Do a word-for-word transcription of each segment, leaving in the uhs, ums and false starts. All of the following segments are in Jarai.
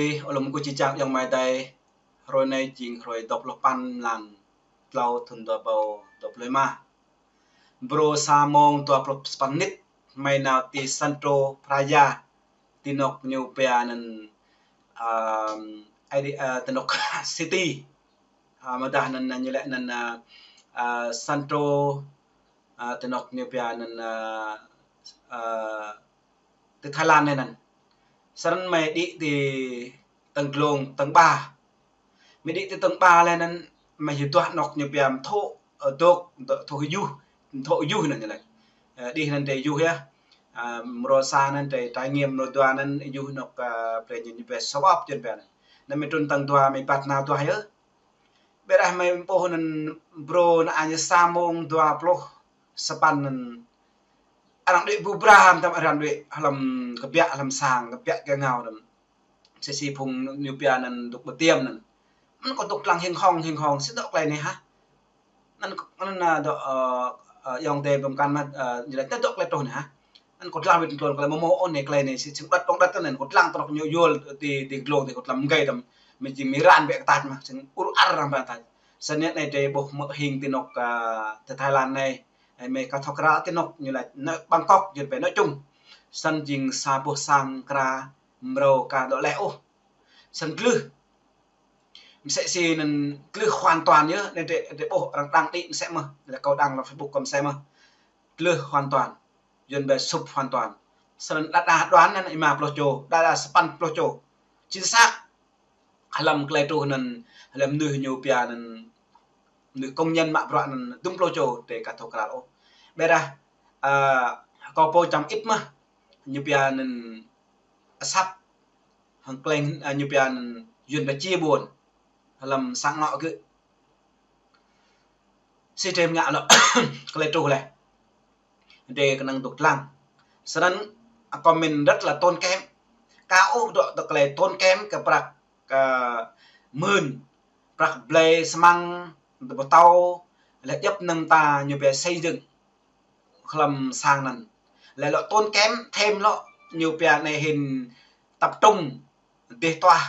Ih, ơ lŏm kơ či čang yŏng mai dai, hrơi anai jing hrơi dua pluh păn mlan klâo thŭn dua rơbâo dua pluh lima. Brô sa mông dua pluh sapăn mnit, mai nao ti Central Praia, ti anŏ ñu pia anŭn, ơ, ai di, ơ, ti anŏ City. Ơ, mơdah anŭn ñu lĕ anŭn, ơ, ơ, Central, ơ, ti anŏ ñu pia anŭn, ơ, ơ, ti Thái Lan anai anŭn. Snăn mai đĭ ti tơ̆ng glông tơ̆ng ba. Mai đĭ ti tơ̆ng ba lĕ anŭn mai hyu duah anŏ ñu pia mthô, ơ, dôk, dôk, thô hyu, mthô hyu anŭn ñu lĕ. Ơ, đih anŭn drei hyu yơh. Ơ, mrô sa anŭn drei trải nghiệm, mrô dua anŭn hyu anŏ, ơ, drei ñu, ñu pia sôp ôp jên pia anŭn. Anŭn mai trŭn tơ̆ng dua mai ƀat nao duah yơh. Ƀiădah mai ƀuh anŭn brô anŭn añ sa mông dua pluh sapăn anŭn. Arăng đuaĭ bu bra hăm tăm arăng đuaĭ hlăm kơbiă hlăm sang, kơbiă kơ ngao tăm. Sĭt sĭt phung ñu pia anŭn dôk ƀơi tiăm anŭn. Anŭn kâo dôk lăng hing hong, hing hong, sĭt dŏ tơlơi anai hă? Anŭn, anŭn, ơ, dŏ, ơ, ơ, yŏng tê pơkăn mă, ơ, ñu lĕ tơl dŏ tơlơi truh anai hă? Anŭn kâo lăng wĭt tơlơi mơmô, ơ, anai tơlơi anai sĭt sĭt đăt, tŏng đăt anŭn, kâo lăng tơnŏk ñu yol ti, ti glông ti kâo lăng mơgei tăm. Mă jing mơran ƀĕ kơ tač mă, sĭt ur ar arăng ƀĕ tač. Snăn anai drei ƀuh mơ̆ hing ti anŏ, ơ, ti Thái Lan anai. Ơ, mai kơ thŏk kra ti anŏ ñu lĕ anŏ Bangkok, jên pia anŏ čŭng. Snăn jing sa boh sang kra mrâo ka dŏ leh ôh. Snăn glưh. Msĕ si anŭn glưh hoàn toàn yơh, anŭn drei, drei ƀuh arăng đăng đĭ msĕ mơh, lĕ kâo đăng hlăm Facebook kâo msĕ mơh. Glưh hoàn toàn. Jên pia sụp hoàn toàn. Snăn đa đa đoán anŭn êma pluh čô, đa đa sapăn pluh čô. Chính xác. Hlăm tơlơi truh anŭn, hlăm mnuih ñu pia anŭn, mnuih công nhân mă bruă anŭn dŭm pluh čô, drei ka thâo krăl ôh. Ƀiădah, ơ, kâo pô čăm ĭt mơh, ñu pia anŭn asăp, hăng kleng, ơ, ñu pia anŭn Yuan pia chia buôn. Hlăm sang anŏ gơ̆. Sĭt drei ngă lŏ tơlơi truh leh. Drei kơnơ̆ng dôk lăng. Snăn, ơ, kâo mĭn rất là tốn kém. Ka ôh dŏ tơlơi tốn kém kơ prăk, ơ, mưn, prăk blơi smăng, pơtâo, lĕ djŏp anŭn ta ñu pia xây dựng hlăm sang anŭn. Lĕ lŏ tốn kém thêm lŏ ñu pia anai hĭn tập trung dêh tuah.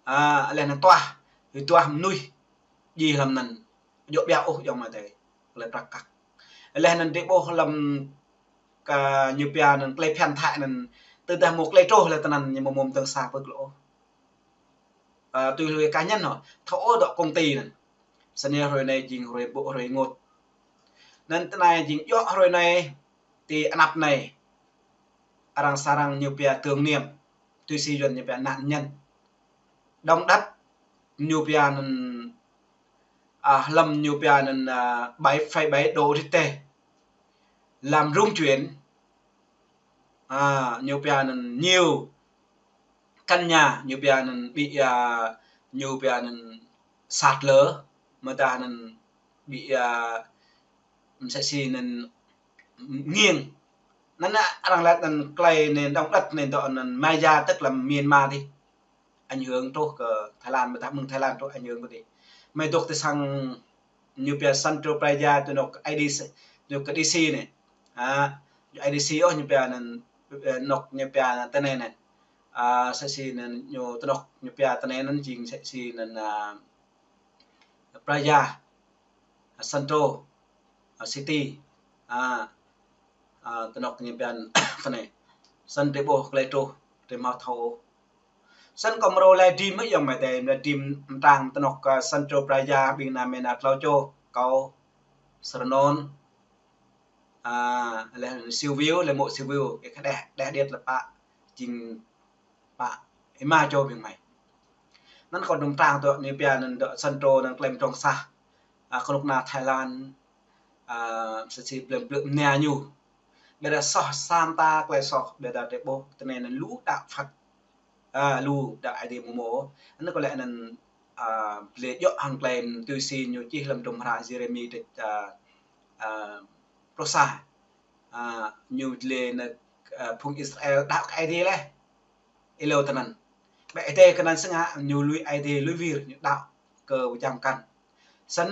Ơ, lĕ anŭn tuah, hyu duah mnuih djai hlăm anŭn. Djŏ ƀiă ôh yŏng mai dai. Tơlơi prăk kăk. Lĕ anŭn drei ƀuh hlăm kơ ñu pia anŭn tơlơi phiăn thai anŭn. Tơdah mơ̆ tơlơi truh lĕ tơnăn ñu mơ̆ mơ̆ tơ̆ng sa pơk lŏ ôh. Ơ, tui lui cá nhân hŏ, thâo ôh dŏ công ty anŭn. Snăn hrơi anai jing hrơi ƀô̆ hrơi ngôt. Anŭn tơ anai jing djŏ hrơi anai ti anăp anai. Arăng sa arăng ñu pia tưởng niệm. Tui si Yuan ñu pia nạn nhân. Động đất ñu pia anŭn, ơ, hlăm ñu pia anŭn, ơ, bảy phẩy bảy độ Richter. Làm rung chuyển. Ơ, ñu pia anŭn nhiều căn nhà, ñu pia anŭn ƀĭ, ơ, ñu pia anŭn sạt lở, mơdah anŭn ƀĭ, ơ, msĕ si anŭn nghiêng. Anŭn arăng laĭ anŭn tơlơi anŭn động đất anŭn dŏ anŭn Maya tức là Myanmar dih. Ảnh hưởng truh kơ Thái Lan, mơdah mơ̆ng Thái Lan truh ảnh hưởng kơ dih. Mai dŏ ti sang ñu pia Central Praia ti anŏ kơ I D C, anŏ kơ D C anai. Ơ, anŏ I D C ôh ñu pia anŭn, ơ, anŏ ñu pia anŭn tơ anai anŭn. Ơ, msĕ si anŭn ñu ti anŏ ñu pia tơ anai anŭn jing msĕ si anŭn, ơ, Praia, Central, ơ, City. Ơ, ơ, ti anŏ ñu pia tơ anai. Snăn drei ƀuh tơlơi truh, drei mă thâo. Snăn kâo mrô lĕ dim mơ̆ yŏng mai dai, lĕ dim mtrang ti anŏ kơ Central Praia ƀing ană mơnuih tlâo čô, kâo, Srnon, ơ, lĕ Siu Viu, lĕ mô̆ Siu Viu, kơ đeh, đeh điêt lĕ pă, jing pă, êma čô ƀing mai. Anŭn kâo dŏ mtrang dŏ ñu pia anŭn dŏ Central anŭn klem trong sah, ơ, kơnuk kơna Thái Lan, ơ, msĕ si blem blem mnia ñu. Ƀiădah soh sa mta tơlơi soh, ƀiădah drei ƀuh tơ anai anŭn lu đăo Phật. Ơ, lu đăo Aê Diê mơ̆ mơ̆. Anŭn kâo lĕ anŭn, ơ, blơi djŏ hăng tơlơi tui si ñu čih hlăm hdruôm hră Yêrêmi dêh, ơ, ơ, pluh sa. Ơ, ñu blơi anŭn, ơ, phung Israel đăo kơ Aê Diê leh. Êlâo tơ anŭn. Ƀĕ Aê Diê kơ anŭn sơngă ñu lui Aê Diê lui wir ñu đăo kơ pơjăm kăn. Snăn,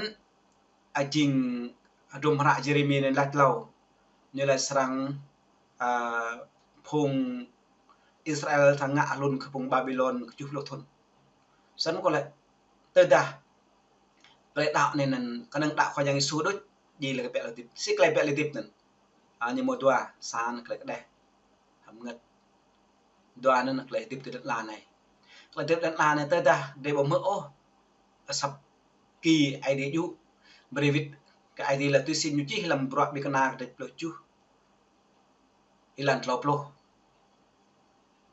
ơ, jing hdruôm hră Yêrêmi anŭn laĭ hlâo. Ñu laĭ srăng, ơ, phung Israel ta ngă hlŭn kơ phung Babilon kơjuh pluh thŭn. Snăn kâo laĭ, tơdah klei đăo anei anăn kơnơ̆ng đăo Khua Yang Yêsu đôč, jing lĕ kơ pĕ lĕ hơdip. Si klei pĕ lĕ hơdip anăn. A, ñu mâo dua, sa anăn klei kđeh, hăm ngăt. Dua anăn klei hơdip ti lăn ala anei. Klei hơdip lăn ala anei tơdah drei ƀu hmư̆ ôh asăp ki Aê Diê djru, brei wĭt kơ Aê Diê lač tui si ñu čih hlăm Bruă Ƀĭng Kna kdrêč pluh kjuh, êlan tlâo pluh.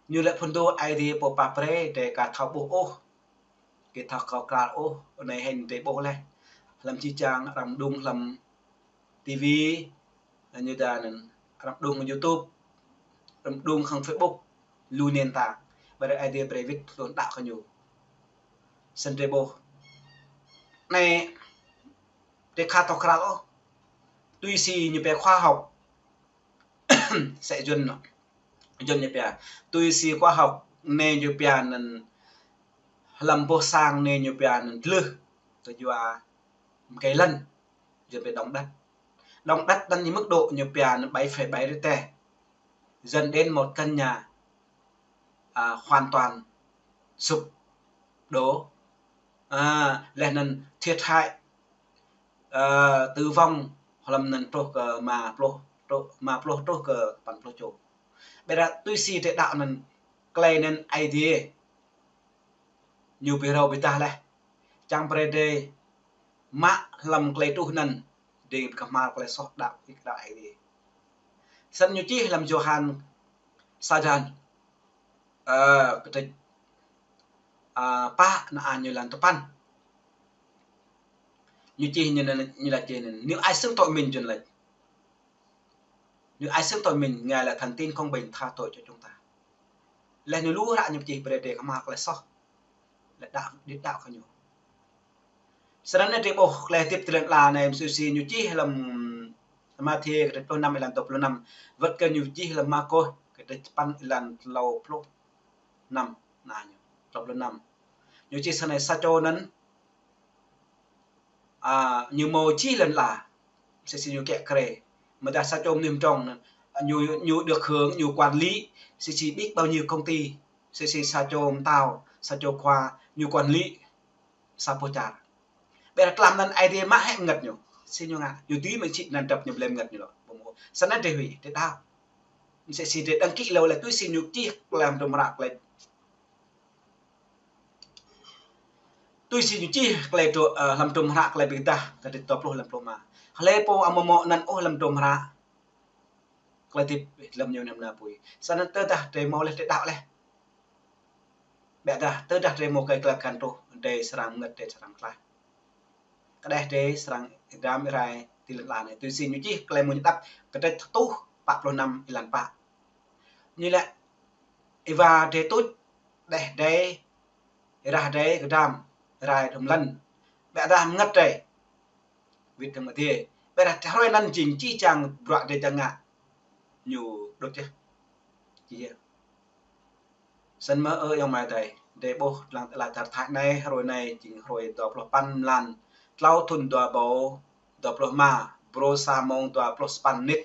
Ñu lač phŭn dô Aê Diê pô pap brei, drei ka thâo ƀuh ôh, kơ thâo kâo kral ôh, anei hĕ drei ƀuh leh. Hlăm jih jang arăng mđung hlăm ti vi, ñu ta anăn arăng mđung YouTube, arăng mđung hăng Facebook, lu nền tảng. Brei Aê Diê brei wĭt tơlơi đăo kơ ñu. Snăn drei ƀuh. Anei, drei ka thâo kral ôh. Tui si ñu pia khoa học. Sĕ Yuăn, Yuăn ñu pia. Tui si khoa học anei ñu pia anăn hlăm boh sang anei ñu pia anăn dlưh. Tơjuă mkei lăn. Yuăn pia động đất. Động đất anăn ñu mức độ ñu pia anăn bảy phẩy bảy Richter. Dẫn đến một căn nhà, à, hoàn toàn sụp đổ. À, leh anăn thiệt hại, à, tử vong hlăm anăn truh kơ rơma pluh, truh, rơma pluh truh kơ tơpăn pluh čô. Ƀiădah tui si drei đăo anăn klei anăn Aê Diê ñu bi rao bi dah leh. Čang brei drei mă hlăm klei truh anăn, drei kmhal klei soh đăo, đăo Aê Diê. Snăn ñu čih hlăm Yôhan sa črăn, ơ, kdrêč, ơ, pă, anăn ñu êlan tơpăn. Ñu čih ñu anăn, ñu lač čih anăn: Nếu ai xưng tội mình, Yuăn lač, nếu ai xưng tội mình, Ngài là thần tín công bình tha tội cho chúng ta. Leh ñu lu hră ñu čih brei drei kmhal klei soh. Leh đăo, đĭ đăo kơ ñu. Snăn anei drei ƀuh klei hơdip ti lăn ala anei msĕ si ñu čih hlăm Mathiơ kdrêč pluh năm êlan dua pluh năm. Wơ̆t kơ ñu čih hlăm Markôs kdrêč tơpăn êlan tlâo pluh năm. Anăn ñu, tlâo pluh năm. Ñu čih snei sa čô anăn, à, ñu mâo jih lăn ala, msĕ si ñu kiă kriê. Mơ̆ng dah sa čô mnuih mdrŏng anăn, ñu, ñu được hưởng, ñu quản lý, msĕ si biết bao nhiêu công ty, msĕ si sa čô mtao, sa čô khua, ñu quản lý sa boh čar. Ƀiădah tlam anăn Aê Diê mă hĕ mngăt ñu. Si ñu ngă, ñu dưi mơ̆ng čih anăn dăp ñu blei mngăt ñu lŏ. Ƀu mâo. Snăn drei huĭ, drei đăo. Msĕ si drei đăng ký lŏ leh tui si ñu čih hlăm hdruôm hră klei Tui si ñu čih klei dô-, ơ, hlăm hdruôm hră Klei Bi Êdah, kdrêč dua pluh hlăm pluh rơma. Hlei pô amâo mâo anăn ôh hlăm hdruôm hră klei hơdip hlăm ñu anăn mơ̆ng anăp apui. Snăn tơdah drei mâo leh, drei đăo leh. Ƀiădah tơdah drei mâo klei klah kăn truh, drei srăng mngăt, drei srăng tlaih. Kđeh drei srăng êdam êrai ti lăn ala anei. Tui si ñu čih Klei Mmuñ Hđăp, kdrêč tơtuh pă pluh năm êlan pă. Ñu lač, êwa drei tuč, kđeh drei, êrah drei kơdam, rai hrŏm lăn. Ƀiădah mngăt drei wĭt hăng Aê Diê. Ƀiădah hruê anăn jing jih jang bruă drei čiăng ngă, ñu đuč yơh. Jih yơh. Snăn mơ̆ ơ ayŏng amai adei, drei ƀuh dlăng ti ala čar Thái anei, hruê anei jing hruê dua pluh păn mlan tlâo thŭn dua êbâo dua pluh rơma, brô sa mông dua pluh sa păn mnĭt.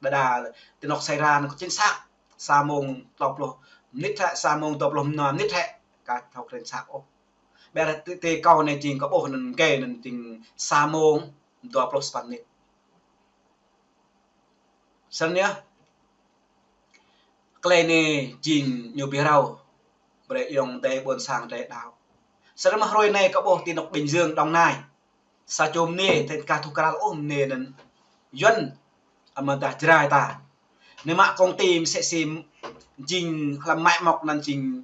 Đa đa ti anôk Sài Gòn anăn kơ chính xác sa mông tlâo pluh mnĭt hĕ, sa mông dua pluh rơma mnĭt hĕ, ka thâo chính xác ôh. Ƀiădah ti, ti kâo anei jing kâo ƀuh anăn mgei anăn jing sa mông dua pluh sa păn mnĭt. Snăn yơh. Klei anei jing ñu bi rao brei ayŏng adei ƀuôn sang drei đăo. Snăn mơ̆ hruê anei kâo ƀuh ti anôk Bình Dương, Đồng Nai. Sa čô mniê, drei ka thâo kral ôh mniê anăn Yuăn amâodah Jrai ta. Ñu mă công ty msĕ si jing hlăm mă mŏk anăn jing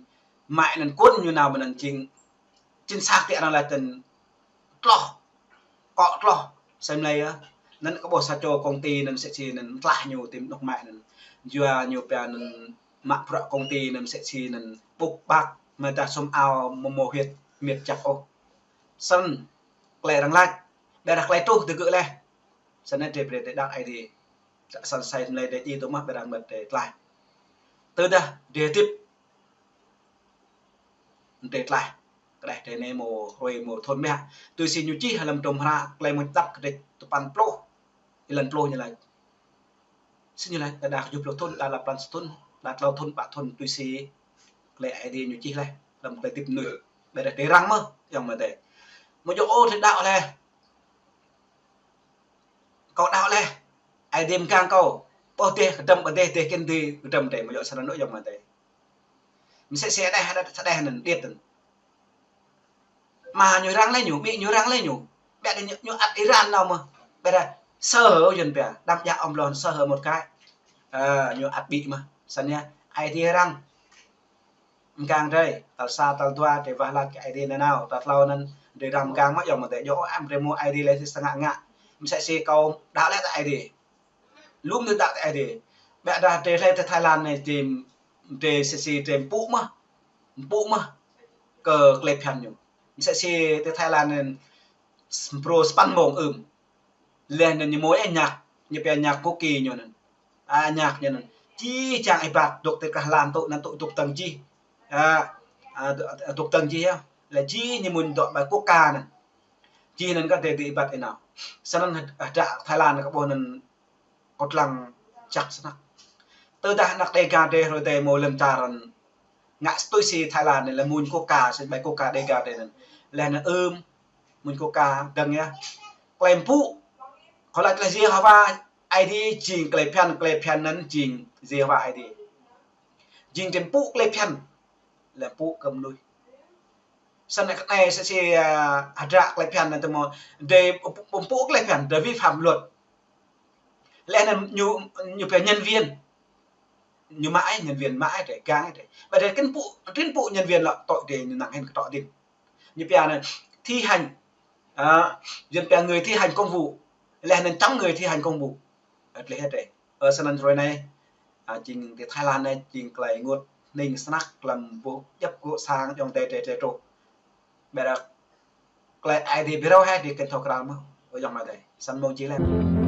mă anăn kuôn ñu nao anăn jing chính xác ti arăng lač anăn tloh, kŏ tloh, sem lei yơh. Anăn kơ ƀuh sa čô công ty anăn msĕ si anăn tlaih ñu ti anôk mă anăn. Yua ñu pia anăn mă bruă công ty anăn msĕ si anăn ƀŭk ƀak, amâodah sum ao mâo mâo hiêt miêt jăk ôh. Snăn klei arăng lač, ƀiădah klei truh ti gơ̆ leh. Snăn drei brei drei đăo Aê Diê. Snăn sem lei drei djai tŭ mă ƀiădah mngăt drei tlaih. Tơdah drei hơdip, drei tlaih. Kđeh drei anei mâo hruê mâo thŭn mơ̆. Tui si ñu čih hlăm hdruôm hră Klei Mmuñ Hđăp kdrêč tơpăn pluh, êlan pluh ñu lač. Si ñu lač, đa đa kjuh pluh thŭn, đa đa dua păn thŭn. tlâo thŭn, pă thŭn tui si tơlơi Aê Diê ñu čih laih, lăm tơlơi hơdip mơnuih. Ƀiădah drơi răng mơ̆n, ayŏng amai adơi. Mơ̆ djơ̆ ôh drơi đaŏ laih. Kâo đaŏ laih. Aê Diê mơgang kâo. Ƀuh dêh kơdrăm, ƀuh dêh, dêh kơ dêh kơdrăm drơi, mơ̆ djơ̆ srăng anŭn, ayŏng amai adơi. Mơsĕ si adih, adih, adih anŭn điêt anŭn. Ama ñu răng laih ñu, amĭ ñu răng laih ñu. Ƀiădah ñu, ñu ăt êran nao mơ̆n. Ƀiădah sơ hở yơh pia, đăm djă ôm lŏn sơ hở một cái. Ơ, ñu ăt ƀĭ mơ̆n. Snăn yơh, Aê Diê răng. Mơgang drơi, tal sa, tal dua, drơi wah laĭ kơ Aê Diê nanao, tal tlâo anŭn, drơi răng mơgang mơ̆n, ayŏng amai adơi, djơ̆ ôh ăm drơi mơ̆ Aê Diê laih tơl sa ngă ngă. Mơsĕ si kâo đaŏ laih tơ Aê Diê. Lŏm tơdah tơ Aê Diê. Ƀiădah drơi laih tơ Thái Lan anai, drơi, drơi sĭt sĭt drơi mpŭ mơ̆n. Mpŭ mơ̆n. Kơ tơlơi phiăn ñu. Mơsĕ si tơ Thái Lan anai, bruă sapăn mông ưm. Laih anŭn ñu mơ̆ ĕh nhạc, ñu pia nhạc quốc kỳ ñu anŭn. A, nhạc ñu anŭn. Jih jang êbat, dŏ tơ krah lan tŭ, anŭn tŭ, dŏ tơ̆ng jih. A, a, dŏ, dŏ tơ̆ng jih yơh. Laih jih ñu mŭn dŏ ƀơi quốc ca anŭn. Jih anŭn kơ drơi êbat ih nao. Snăn hơd-, hơdră Thái Lan kơ ƀuh anŭn kâo lăng čăk snăk. Tơdah ană Đêga drơi hrơi adih mơ̆ lŏn čar anŭn ngă tui si Thái Lan anai lĕ mŭn quốc ca, si ƀơi quốc ca Đêga drơi anŭn. Laih anŭn ưm, mŭn quốc ca dơ̆ng yơh. Tơlơi mpŭ. Kâo laĭ tơlơi Yêhôwa Aê Diê jing tơlơi phiăn, tơlơi phiăn anŭn jing Yêhôwa Aê Diê. Jing drơi mpŭ tơlơi phiăn. Laih mpŭ kơ mơnuih. Snăn kơ anai sĭt sĭt, a, hơdră tơlơi phiăn anŭn tơ mơ̆, drơi mpŭ tơlơi phiăn, drơi vi phạm luật. Laih anŭn ñu, ñu pia nhân viên. Ñu mă ai nhân viên, mă ai drơi, gang ai drơi. Ƀiădah kơ mpŭ, kơ mpŭ nhân viên lŏ tŏ drơi ñu năng hĭn kơ tŏ đĭn. Ñu pia anai thi hành, a, ñu pia người thi hành công vụ. Laih anŭn chống người thi hành công vụ. Ơ, tơlơi hơdră. Ơ, snăn hrơi anai, a, jing tơ Thái Lan anai, jing tơlơi ênguôt hning snăk lăm boh djŏp gŏ sang ayŏng adơi drơi drơi truh. Ƀiădah tơlơi Aê Diê brơi hĭ drơi kơnh thâo krăn mơ̆n, ơ ayŏng amai adơi. Snăn mơ̆ng jih laih.